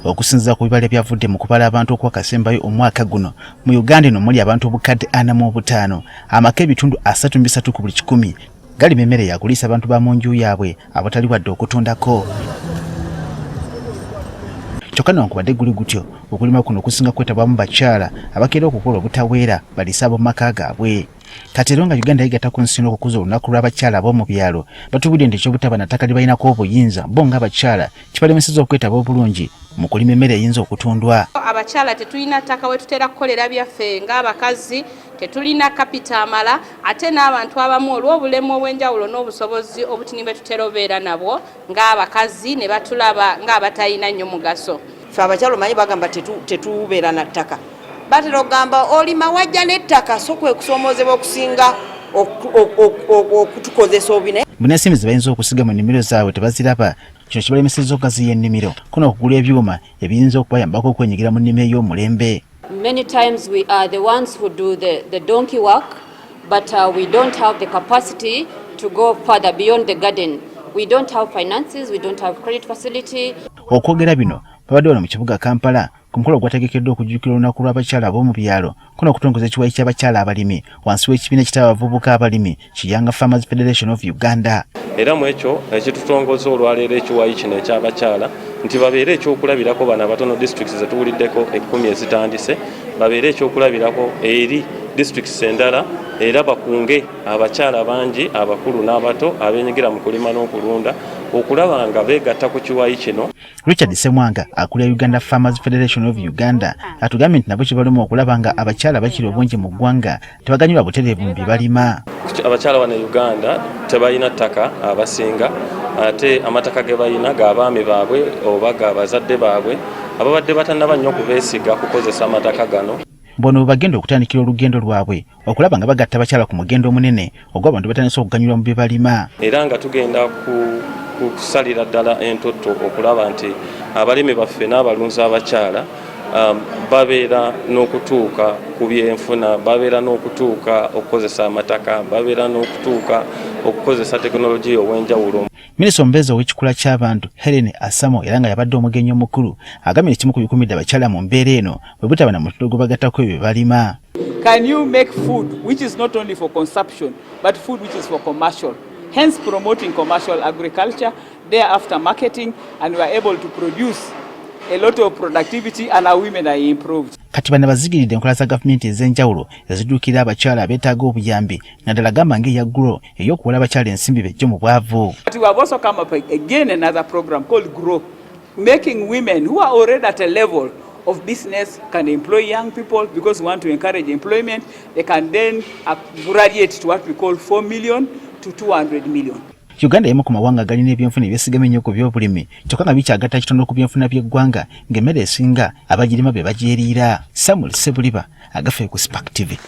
Okusinziira ku bibala ebyavudde mu kubala abantu okwakasembayo omwaka guno mu Uganda eno, muli abantu 45,000, amaka 33% ku buli 100 galima emmere yakuliisa abantu ba mu nju yaabwe abatali wadde okutundako. Kyokka newankubadde guli gutyo, okulima kuno kusinga kwetabwamu bakyala abakeera okukola obutaweera baliise ab'omu maka gaabwe. Kati era nga Uganda yegatta ku nsi n'okukuza olunaku lw'abakyala ab'omu byalo, batubudde nti ekyobutaba na ttaka lye balinako obuyinza bo ng'abakyala kibalemesezza okwetaba obulungi mu kulima emmere eyinza okutundwa. Abakyala tetulina ttaka we tutera kukolera byaffe ng'abakazi, tetulina kapita amala, ate n'abantu abamu olw'obulemu obw'enjawulo n'obusobozi obutini bwe tutera obeera nabwo ng'abakazi ne batulaba ng'abatalina nnyo mugaso. Ffe abakyala omanyi bagamba tetubeera na ttaka, batera okugamba olima wajja n'ettaka, so kwe kusoomoozebwa okusinga okutukozesa obi. Naye Munensimbi ze bayinza okusiga mu nnimiro zaabwe tebaziraba. Kino kibalemesezza okugaziya ennimiro ko n'okugula ebyuma ebiyinza okubayambako okwenyigira mu nnima ey'omulembe. Many times we are the ones who do the donkey work, but we don't have the capacity to go further beyond the garden. We don't have finances, we don't have credit facility. Okwogera bino babadde wano mu kibuga Kampala ku mukolo ogwategekeddwa okujjukira olunaku lw'abakyala ab'omu byalo ko n'okutongoza ekiwayi ky'abakyala abalimi wansi w'ekibiina ekitaba abavubuka abalimi ki Young Farmers Federation of Uganda. Era mu ekyo ekitutongoza olwaleero ekiwayi kino ekyabakyala nti babeere ekyokulabirako bano abatono districts zetuwuliddeko 10 ezitandise, babeere ekyokulabirako eri districts endala, era bakunge abakyala bangi, abakulu n'abato, abenyigira mu kulima n'okulunda okulaba nga beegatta ku kiwayi kino. Richard Semwanga akulira Uganda Farmers Federation of Uganda atugambye nti nabo kibaluma okulaba nga abakyala bakiri obungi mu ggwanga tebaganyulwa butereevu mu bye balima. Abakyala wano e Uganda tebalina ttaka abasinga, ate amataka ge balina g'abaami baabwe oba ga bazadde baabwe ababadde batannaba nnyo kubeesiga kukozesa amataka gano. Bono bwe bagenda okutandikira olugendo lwabwe okulaba nga bagatta abakyala ku mugendo omunene ogw'abantu batandise okuganyulwa mu bye balima. Era nga tugenda kusalira ddala entotto okulaba nti abalimi baffe n'abalunzi abakyala babeera n'okutuuka ku byenfuna, babeera n'okutuuka okukozesa amataka, babeera n'okutuuka okukozesa tekinologiya ow'enjawulo. Minisita omubeezi ow'ekikula ky'abantu Helen Asamo, era nga yabadde omugenyi omukulu, agambye nti kimu ku bikumidde abakyala mu mbeera eno bwe butaba na mutindo gwe bagattako ebyo bye balima. Can you make food which is not only for consumption but food which is for commercial, hence promoting commercial agriculture, thereafter marketing, and we are able to produce a lot of productivity and our women are improved. Kati bano bazigiridde enkola za gavumenti ez'enjawulo ezidduukirira abakyala abeetaaga obuyambi, naddala gamba ng'eya GROW ey'okuwola abakyala ensimbi bejje mu bwavu. But we have also come up again another program called GROW, making women who are already at a level of business can employ young people because we want to encourage employment. They can then graduate to what we call 4 million to 200 million. Uganda emu ku mawanga agalina ebyenfuna ebyesigamye ennyo ku byobulimi, kyokka nga bikyagatta kitono ku byenfuna by'eggwanga, ng'emmere esinga abagirima be bagyeriira. Samuel Sebuliba, agafe ku Spark TV.